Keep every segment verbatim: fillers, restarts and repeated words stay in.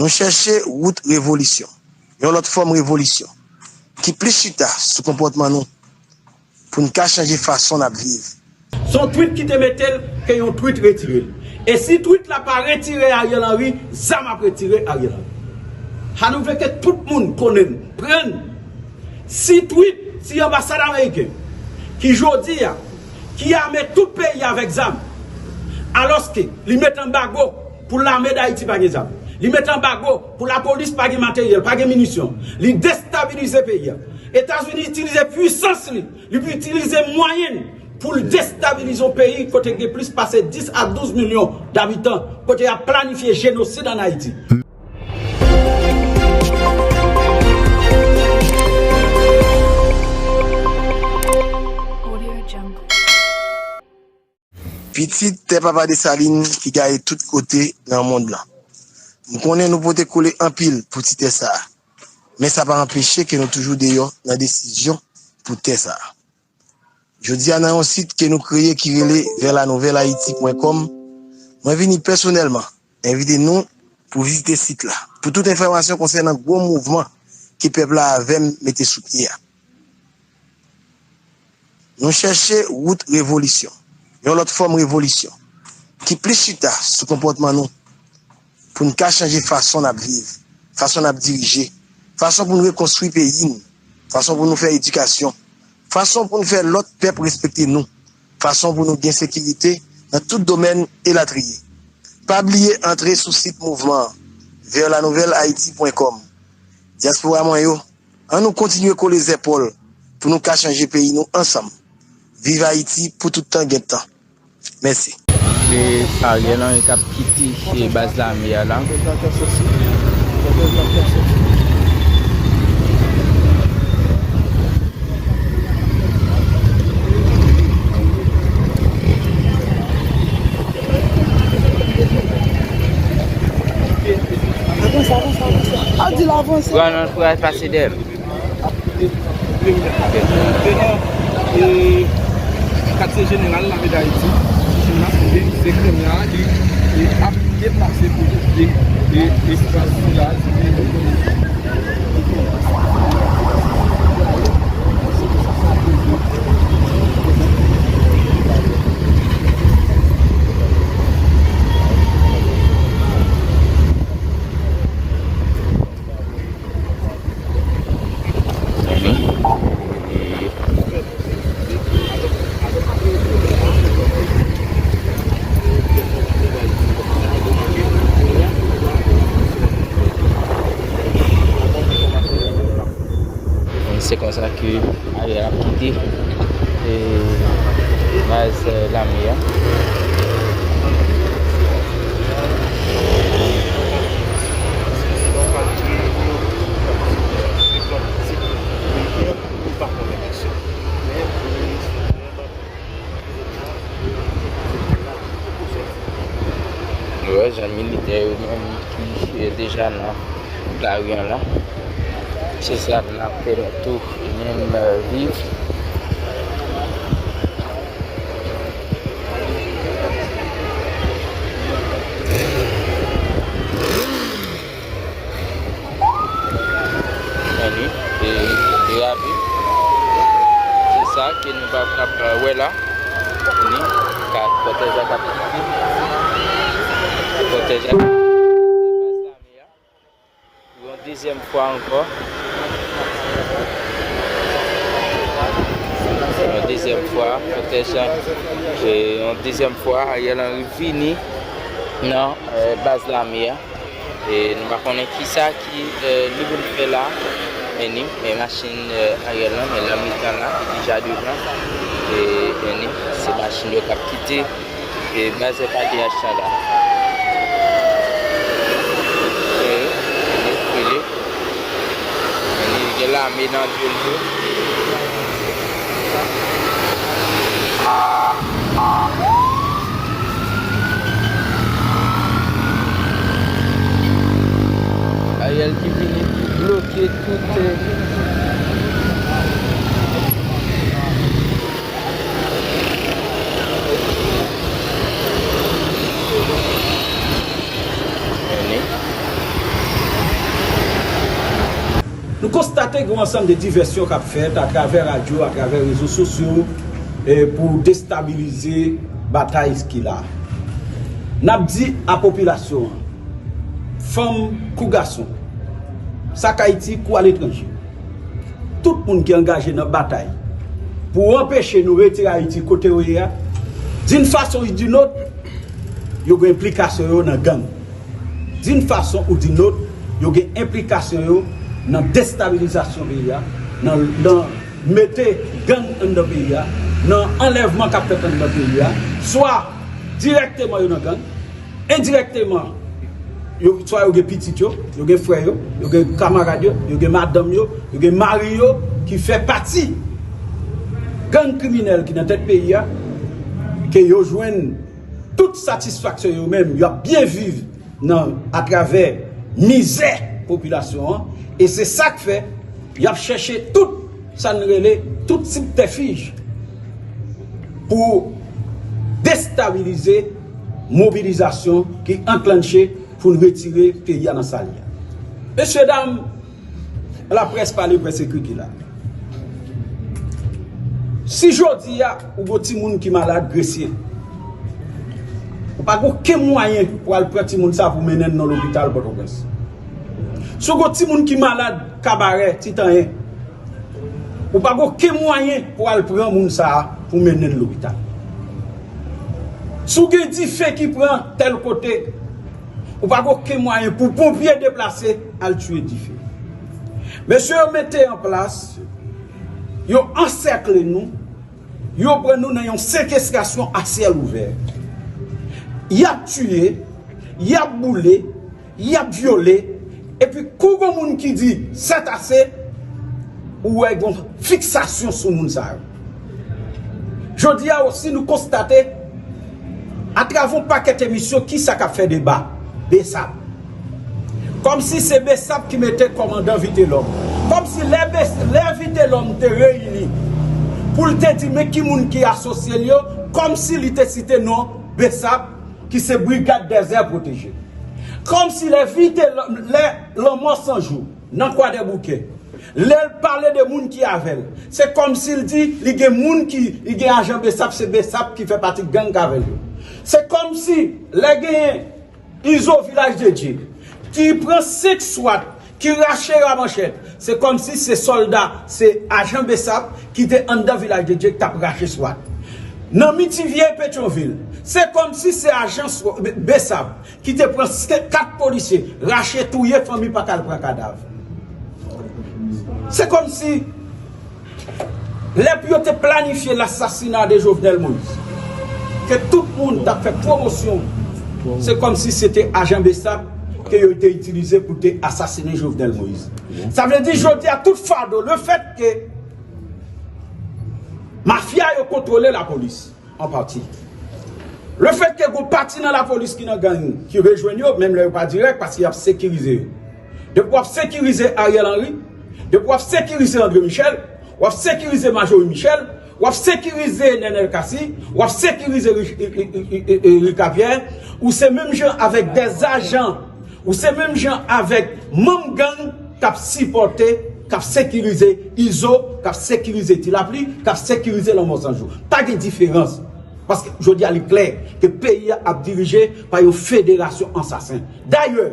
Nou chèche wout revolisyon, yon lòt fòm revolisyon, ki plis chita sou konpòtman nou, pou n ka chanje fason n ap viv. Se yon tweet ki te mete l, ke yon tweet retire l. E si tweet la pa retire Ariel Henry, zam ap retire Ariel Henry. Sa nou vle ke tout moun konnen, konprann. Si tweet, si anbasad ameriken, ki jodi a, ki ame tout peyi avèk zam, alòske li met anbago pou lame Dayiti pa gen zam. Li met anbago pou lapolis pa gen materyèl, pa gen minisyon. Li destabilize peyi a. Etazini itilize pwisans li, li itilize mwayen l pou l destabilize yon peyi kote gen plis pase dis a douz milyon dabitan, kote y ap planifye jenosid ann Ayiti. Pitit tè Papa Desalin ki gaye tout kote nan mond lan. M konnen nou pote kole anpil pou ti tè sa a, men sa pa anpeche ke nou toujou deyò nan desizyon pou tè sa a. Jodi a, nan yon sit ke nou kreye ki rele vers la nouvelle haïti point com, mwen vini pèsonèlman envite nou pou vizite sit la, pou tout enfòmasyon konsènan gwo mouvman ke pèp la avè m mete sou pye a. Nou chèche wout revolisyon, yon lòt fòm revolisyon, ki plis chita sou konpòtman nou, pou n ka chanje fason n ap viv, fason n ap dirije, fason pou n rekonstwi peyi n, fason pou nou fè edikasyon, fason pou n fè lòt pèp respekte nou, fason pou nou gen sekirite nan tout domèn, elatriye. Pa bliye antre sou sit mouvman an, vers la nouvelle haïti point com. Dyaspora mwen yo, ann nou kontinye kole zèpòl pou nou ka chanje peyi nou ansanm. Viv Ayiti pou tout tan gen tan. Mèsi. Se Ariel Henry k ap kite, e, baz lame a la. Avanse, avanse, avanse. A, di l avanse. Pran nan, pran pase dèyè m. Depi nou te nan, e, katye jeneral lame Dayiti, ki fin maske, se kounye a li, li ap deplase pou kite, e, espas sila. Se konsa ke Ariel ap kite, e, baz, e, lame a. Nou wè jan militè yo menm ki, e, deja nan lari an la. Se sa n ap pèmèt tou menm, e, viv. Anni, e, e rapi. Se sa ke nou pa, ap, ap wè la. Ni, ka, kòtèj la k ap kite. Kòtèj la k ap kite baz lame a. Pou yon dezyèm fwa ankò. Yon dezyèm fwa, kòtèj la, e, yon dezyèm fwa, Ariel Henry vini nan, e, baz lame a. E nou pa konnen kisa ki, e, li vin fè la. Men ni, men machin, e, Ariel lan, men lanmitan la, ki deja devan. E, men ni, se machin yo k ap kite, e, baz F A D H lan la. E, men ni, men ni, men ni, gen lame nan do l tou. Ariel ki vini pou bloke tout, e, men ni. Nou konstate gen yon ansanm de divèsyon k ap fèt atravè radyo, atravè rezo sosyo, e pou destabilize batay ki la. N ap di a popilasyon an, fanm kou gason, sa k Ayiti kou aletranje, tout moun ki angaje nan batay pou anpeche nou retire Ayiti kote yo ye a, d'une façon ou d'une autre, yo gen enplikasyon yo nan gang. D'une façon ou d'une autre, yo gen enplikasyon yo nan destabilizasyon peyi a, nan, nan mete gang anndan peyi a, nan anlèvman k ap fèt anndan peyi a, swa dirèkteman yo nan gang, endirèkteman, yo, swa yo gen pitit yo, yo gen frè yo, yo gen kamarad yo, yo gen madanm yo, yo gen mari yo ki fè pati gang kriminèl ki nan tèt peyi a, ke yo jwenn tout satisfaksyon yo menm, y ap byen viv nan, atravè mizè popilasyon an, e se sa k fè y ap chèche tout sa n rele tout sibtèfij pou destabilize mobilizasyon ki anklanche pou n retire peyi a nan sa l ye a. Mesye dam, laprès pale, près ekri ki la. Si jodi a ou gon timoun ki malad Gresye, ou pa gen okenn mwayen pou al pran timoun sa pou mennen l nan lopital Pòtoprens. Si w gon timoun ki malad Kabarè, Titanyen, ou pa gen okenn mwayen pou al pran moun sa a pou mennen l lopital. Si w gen dife ki pran tèl kote, ou pa gen okenn mwayen pou ponpye deplase al tiye dife. Mesye yo mete an plas, yo ansèkle nou, yo pran nou nan yon sekestrasyon a syèl ouvè. Y ap tiye, y ap boule, y ap vyole, epi kou gon moun ki di sètase, ou wè gon fiksasyon sou moun sa yo. Jodi a osi, nou konstate, atravè yon pakèt emisyon, kisa k ap fè deba? Besap. Kòmsi se Besap ki mete kòmandan Vitelòm. Kòmsi lè Bes-, lè Vitelòm te reyini pou l te di men ki moun ki asosye l yo, kòmsi li te site non Besap, ki se Brigad Dèzè Pwoteje. Kòmsi lè Vitelòm, lè Lanmò San Jou, nan Kwadèboukè, lè l pale de moun ki avè l, se kòmsi l di li gen moun ki, li gen ajan Besap, se Besap ki fè pati gang k avè l yo. Se kòmsi lè genyen Izo Vilaj de Dye ki pran senk swat, ki rache ramanchèt, se kòmsi se sòlda, se ajan Besap ki te anndan Vilaj de Dye ki t ap rache swat. Nan Mitivye, Petyonvil, se kòmsi se ajan swa-, Besap ki te pran se-, kat polisye, rache, touye, fanmi pa ka al pran kadav. Se kòmsi lè pou yo te planifye lasasina de Jovenel Moïse, ke tout moun t ap fè pwomosyon, se kòmsi se te ajan Besap ke yo te itilize pou te asasinen Jovenel Moïse. Sa vle di, jodi a, tout fado, le fèt ke mafya yo kontwole lapolis, an pati. Le fèt ke gon pati nan lapolis ki nan gang ki rejwenn yo, menm lè yo pa dirèk, paske y ap sekirize yo. Depi w ap sekirize Ariel Henry, depi w ap sekirize André Michel, w ap sekirize Marjorie Michel, w ap sekirize Nenel Cassy, w ap sekirize Ri-, Ri-, Ri-, Ri-, Ri-, Ri-, Ricapierre, ou se menm jan avèk dèzajan, ou se menm jan avèk manm gang k ap sipòte, k ap sekirize Izo, k ap sekirize Ti Lapli, k ap sekirize Lanmò San Jou. Pa gen diferans. Paske jodi a li klè ke peyi a ap dirije pa yon federasyon ansasen. Dayè,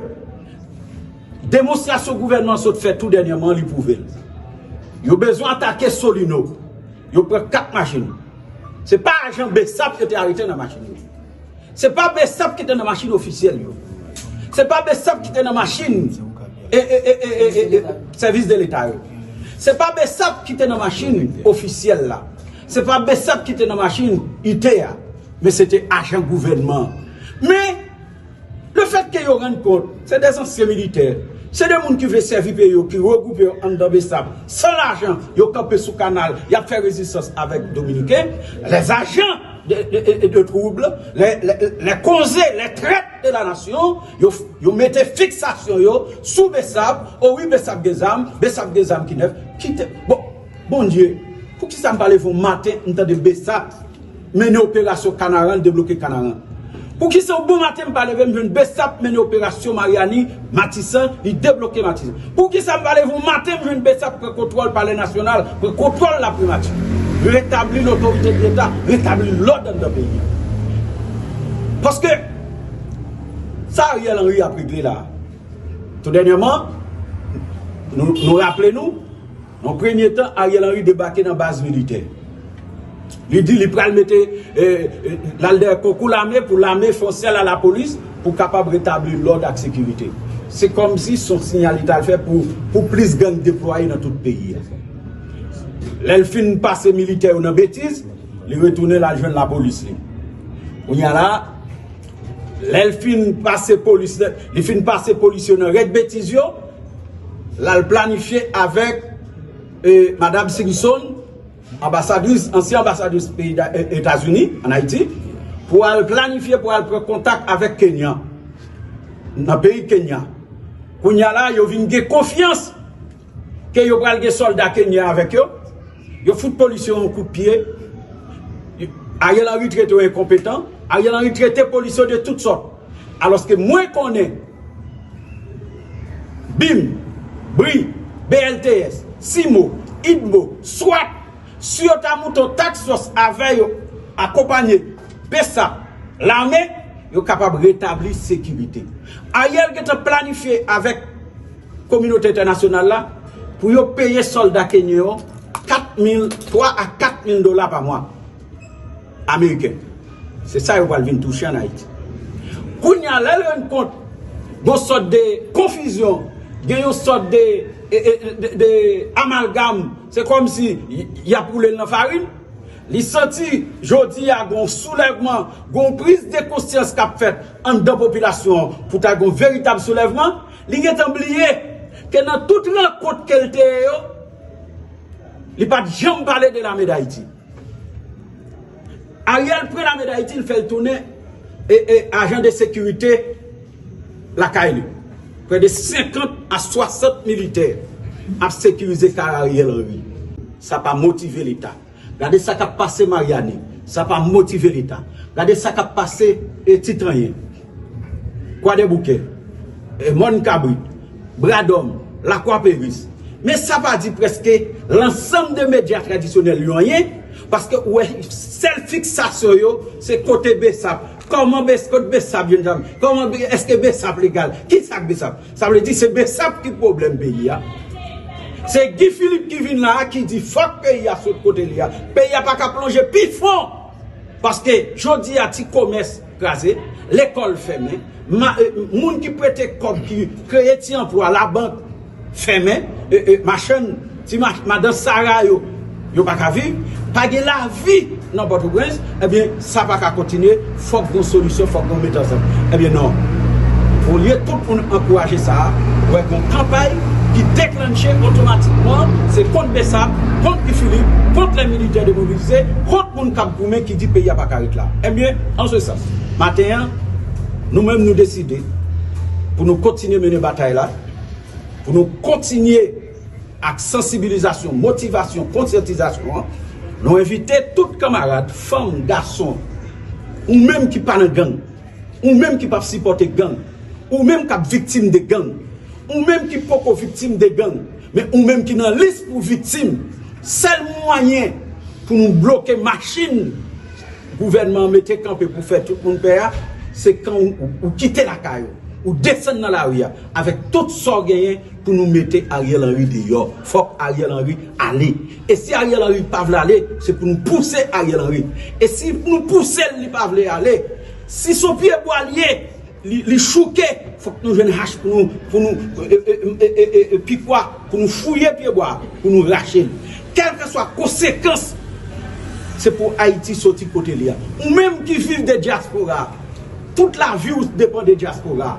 demonstrasyon gouvènman an sot fè tou dènyèman, li pwouve l. Yo bezwen atake Solino. Yo pran kat machin. Se pa ajan Besap yo te arete nan machin yo. Se pa Besap ki te nan machin ofisyèl yo. Se pa Besap ki te nan machin e, e, e, e, e, e, e, sèvis de leta yo. Se pa Besap ki te nan machin ofisyèl la. Se pa Besap ki te nan machin ite a. Men se te ajan gouvènman. Men, le fèt ke yo rann kont, se de zansyen militè, se de moun ki vle sèvi peyi yo, ki regwoupe yo anndan Besap, san lajan, yo kanpe sou kanal, y ap fè rezistans avèk Dominiken, les agents de, de, de, de trouble, les, les, les konze, les traîtres de la nation, yo, yo mete fiksasyon yo sou Besap, o wi, Besap gen zam, Besap gen zam ki nèf, kite, bon, Bondye, poukisa m pa leve yon maten, m tande Besap mennen operasyon Kanaran, l debloke Kanaran? Poukisa yon bon maten m pa leve, m jwenn BSAP mennen operasyon Maryani, Matisan, li debloke Matisan? Poukisa m pa leve yon maten, m jwenn BSAP pran kontwòl Palè Nasyonal, pran kontwòl Laprimati? Retabli lotorite de Leta, retabli lòd anndan peyi a. Paske sa Ariel Henry ap regle la. Tou dènyèman, nou, nou raple nou, nan premye tan, Ariel Henry debake nan baz militè. Li di li pral mete, eh, eh, l al dèyè konkou lame pou lame fè yon sèl a lapolis pou kapab retabli lòd ak sekirite. Se kòmsi se yon siyal li t al fè pou, pou plis gang deplwaye nan tout peyi a. Lè l fin pase militè yo nan betiz, li retounen l al jwenn lapolis li. Kounye a la, lè l fin pase polis, li fin pase polis yo nan règ betiz yo, l al planifye avèk, eh, Madam Simpson, anbasadris, ansyen anbasadris peyi da-, e-, Etazini ann Ayiti, pou al planifye, pou al pran kontak avèk Kenya, nan peyi Kenya. Kounye a la, yo vin gen konfyans ke yo pral gen sòlda kenyen avèk yo. Yo fout polis yo yon kout pye. Ariel Henry trete yo enkonpetan. Ariel Henry trete polis yo de tout sòt. Alòske mwen konnen BIM, bri, BLTS, CIMO, IDMO, swat, si yo ta moute yon task force avè yo, akonpanye BSAP, lame, yo kapab retabli sekirite. Ariel gentan planifye avèk kominote entènasyonal la pou yo peye sòlda kenyen yo kat mil, twa a kat mil dola pa mwa ameriken. Se sa yo pral vin touche ann Ayiti. Kounye a, lè l rann kont, gon sòt de konfizyon, gen yon sòt de, e, e, de, de amalgam, se kòmsi y, y ap woule l nan farin. Li santi jodi a gon soulèvman, gon priz de konsyans k ap fèt anndan popilasyon an pou ta gon veritab soulèvman. Li gentan bliye ke nan tout rankont ke l te ye yo, li pa t janm pale de lame Dayiti. Ariel pran lame Dayiti, l fè l tounen e, e, ajan de sekirite lakay li. Prè de senkant a swasant militè ap sekirize kay Ariel Henry. Sa pa motive Leta. Gade sa k ap pase Maryani. Sa pa motive Leta. Gade sa k ap pase, e, Titanyen, Kwadèboukè, e, Mòn Kabrit, Bradòm, Lakwa Peris. Men sa pa di prèske lansanm de medya tradisyonèl yo anyen, paske ou wè sèl fiksasyon yo se kote BSAP. Kòman BSAP, kot BSAP jwenn zam? Kòman, èske BSAP legal? Kisa k BSAP? Sa vle di se BSAP ki pwoblèm peyi a. Se Guy Philippe ki vin la a ki di fòk peyi a sot kote li a. Peyi a pa ka plonje pi fon. Paske jodi a ti komès kraze, lekòl fèmen, ma-, e, moun ki prete kòb, ki kreye ti anplwa, labank fèmen, e, e, machann, ti mach-, madan Sara yo, yo pa ka viv, pa gen lavi nan Pòtoprens, ebyen, sa pa ka kontinye, fòk gon solisyon, fòk gon met ansanm. Ebyen, non. Olye tout moun ankouraje sa a, wè gon kanpay ki deklanche otomatikman, se kont BSAP, kont Guy Philippe, kont lè militè demobilize, kont moun k ap goumen ki di peyi a pa ka ret la. Ebyen, an se sans, maten an, nou menm nou deside pou nou kontinye mennen batay la, pou nou kontinye ak sansibilizasyon, motivasyon, konsyantizasyon an, nou envite tout kanmarad, fanm, gason, ou menm ki pa nan gang, ou menm ki p ap sipòte gang, ou menm k ap viktim de gang, ou menm ki poko viktim de gang, men ou menm ki nan lis pou viktim, sèl mwayen pou nou bloke machin gouvènman an mete kanpe pou fè tout moun pè a, se kan ou, ou, ou kite lakay ou, ou desann nan lari a, avèk tout sa w genyen pou nou mete Ariel Henry deyò. Fòk Ariel Henry ale. E si Ariel Henry pa vle ale, se pou nou pouse Ariel Henry. E si nou pouse l, li pa vle ale, si se yon pyebwa l ye, li, li chouke, fòk nou jwenn hach pou nou, pou nou, e, e, e, pikwa, pou nou fouye pyebwa a, pou nou rache l. Kèlkeswa konsekans, se pou Ayiti soti kote li a. Ou menm ki viv de dyaspora, tout lavi w depann de dyaspora.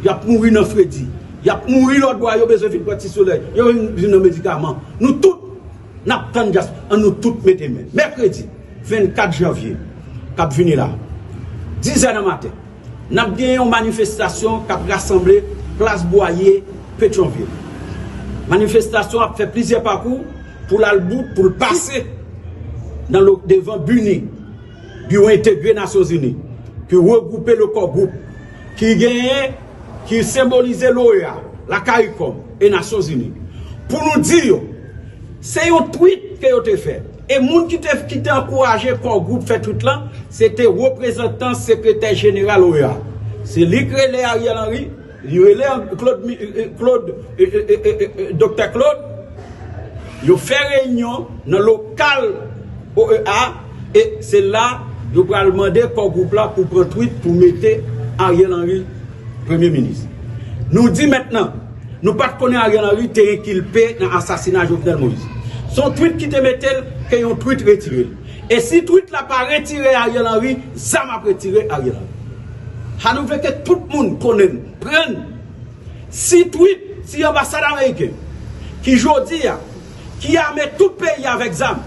Y ap mouri nan fredi. Y ap mouri lòt bò a, yo bezwen vin pran ti solèy. Yo vin, vin nan medikaman. Nou tout, n ap tann dyaspora. Ann nou tout mete men. Mèkredi vennkat janvye k ap vini la, dizè nan maten, n ap gen yon manifestasyon k ap rasanble Plas Bwaye, Petyonvil. Manifestasyon ap fè plizyè pakou pou l al bout, pou l pase nan lo-, devan BINUH, Biwo Entegre Nasyonzini. ki regwoupe le Core Group, ki genyen, ki senbolize l'OEA, la CARICOM e Nasyonzini, pou nou di yo, se yon tweet ke yo te fè. E moun ki te, ki te ankouraje Core Group fè tweet lan, se te reprezantan sekretè jeneral OEA. Se li k rele Ariel Henry, li rele Claude, Mi- eh, Claude, eh, eh, eh, eh, eh, Doktè Claude, yo fè reyinyon nan lokal OEA, e se la yo pral mande Core Group la pou pran tweet pou mete Ariel Henry premye minis. Nou di mentnan, nou pa t konnen Ariel Henry te enkilpe nan asasina Jovenel Moïse. Se yon tweet ki te mete l ke yon tweet retire l. E si tweet la pa retire Ariel Henry, zam ap retire Ariel Henry. Sa nou vle ke tout moun konnen, pran. Si tweet, si anbasad ameriken, ki jodi a, ki ame tout peyi avèk zam,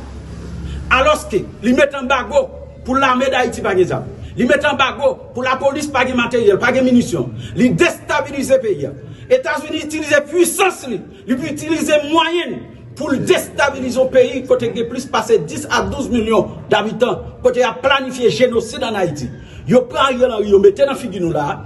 alòske li met anbago pou lame Dayiti pa gen zam. Li met anbago pou lapolis pa gen materyèl, pa gen minisyon. Li destabilize peyi a. Etazini itilize pwisans li, li itilize mwayen l pou l destabilize yon peyi kote gen plis pase dis a douz milyon dabitan, kote y ap planifye jenosid ann Ayiti. Yo pran Ariel Henry, yo mete nan figi nou la a.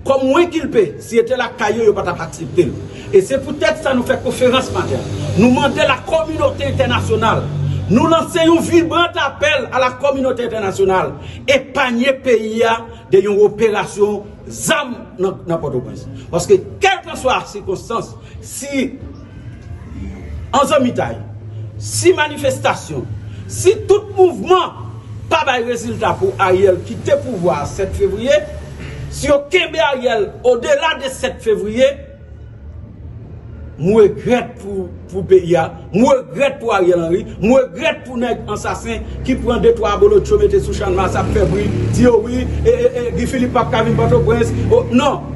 Kòm yon enkilpe, si l te lakay yo, yo pa t ap aksepte l. E se poutèt sa nou fè konferans maten an. Nou mande la kominote entènasyonal, nou lanse yon vibran apèl a la kominote entènasyonal, epanye peyi a de yon operasyon zam nan, nan Pòtoprens. Paske, kèlkanswa sikonstans, si an zanmitay, si manifestasyon, si tout mouvman pa bay rezilta pou Ariel kite pouvwa a sèt fevriye, si yo kenbe Ariel odela de sèt fevriye, m regrèt pou, pou peyi a, m regrèt pou Ariel Henry, m regrèt pou nèg ansasen ki pran de twa abolotcho mete sou Channmas ap fè bri, di yo wi, e, e, e, Guy Philippe p ap ka vin Pòtoprens. O, non!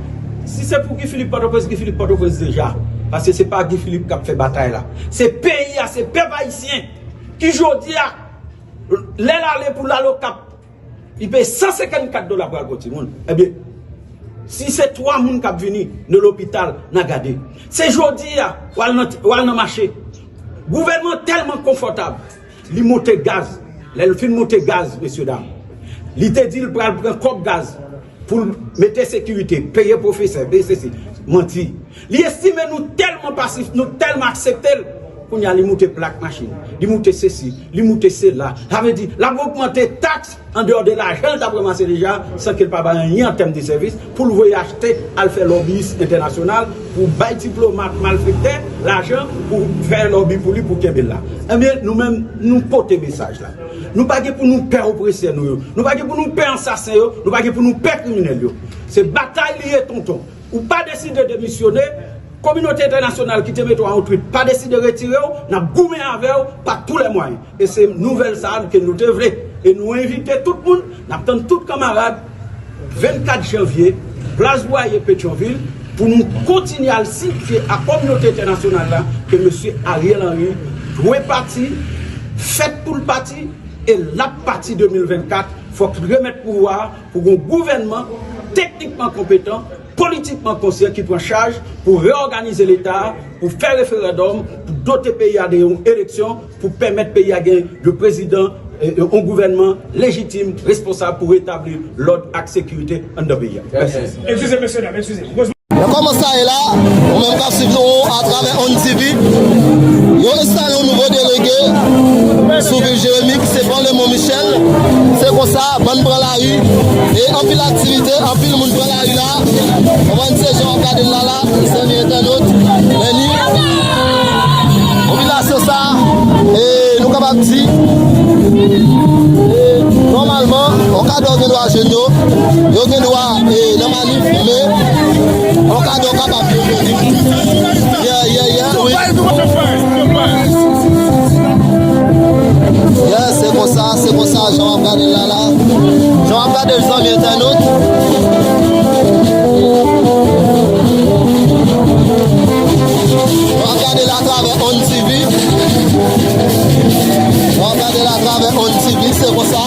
Si se pou Guy Philippe Pòtoprens, Guy Philippe Pòtoprens deja. Paske se pa Guy Philippe k ap fè batay la. Se peyi a, se pèp ayisyen ki jodi a, lè l ale pou l al Okap, li peye san senkannkat dola pou al pran timoun. Ebyen, si se twa moun k ap vini nan lopital, n a gade. Se jodi a, w al nan, w al nan mache. Gouvènman tèlman konfòtab, li monte gaz. Lè l fin monte gaz, mesyedam, li te di l pral pran kòb gaz pou l mete sekirite, peye pwofesè, peye sesi. Manti. Li estime nou tèlman pasif, nou tèlman aksepte l. Kounye a, li moute plak machin, li moute sesi, li moute sela. Sa vle di, l ap ogmante taks andeyò de lajan l t ap ranmase deja, san ke l pa bay anyen an tèm de sèvis, pou l voye achte, al fè lòbiyis entènasyonal, pou bay diplomat malfektè lajan, pou fè lòbi pou li, pou kenbe l la. Ebyen, nou menm, nou pote mesaj la. Nou pa gen pou nou pè opresè nou yo. Nou pa gen pou nou pè ansasen yo. Nou pa gen pou nou pè kriminèl yo. Se batay li ye, tonton. Ou pa deside demisyone, kominote entènasyonal ki te mete w a yon twit pa deside retire w, n ap goumen avè w pa tou lè mwayen. E se nouvèl sa a ke nou te vle. E nou envite tout moun, n ap tann tout kanmarad, vennkat janvye, plas Bwaye, Petyonvil, pou nou kontinye al siyifye a kominote entènasyonal la ke mesye Ariel Henry dwe pati, fèt pou l pati, e l ap pati de mil vennkat, fòk li remèt pouvwa a pou yon gouvènman teknikman konpetan, politikman konsyan ki pran chaj pou reyòganize Leta a, pou fè referandòm, pou dote peyi a de yon eleksyon, pou pèmèt peyi a gen yon prezidan, e, e, yon gouvènman lejitim, responsab pou retabli lòd ak sekirite anndan peyi a. Mèsi. Eskize, mesye dam, eskize. Nan kòman sa ye la, ou menm k ap swiv nou atravè Onn T V, yo enstale yon nouvo delege sou vil Jeremi, ki se Vanlemon Michel. Se konsa, bann pran lari, e anpil aktivite, anpil moun pran lari la. Konprann se jan w ap gade l la la, zanmi entènot, men ni popilasyon sa, e nou kapab di, e nòmalman, yon kadò gen dwa jwenn yo, yo gen dwa, e nan manif, men yon kadò kapab vin jwenn yo. Yeah, yeah, yeah, wi. Yeah, se konsa, se konsa, jan w ap gade l la la. Jan w ap gade l, zanmi entènot. W ap gade l atravè Onn T V. W ap gade l atravè Onn T V, se konsa.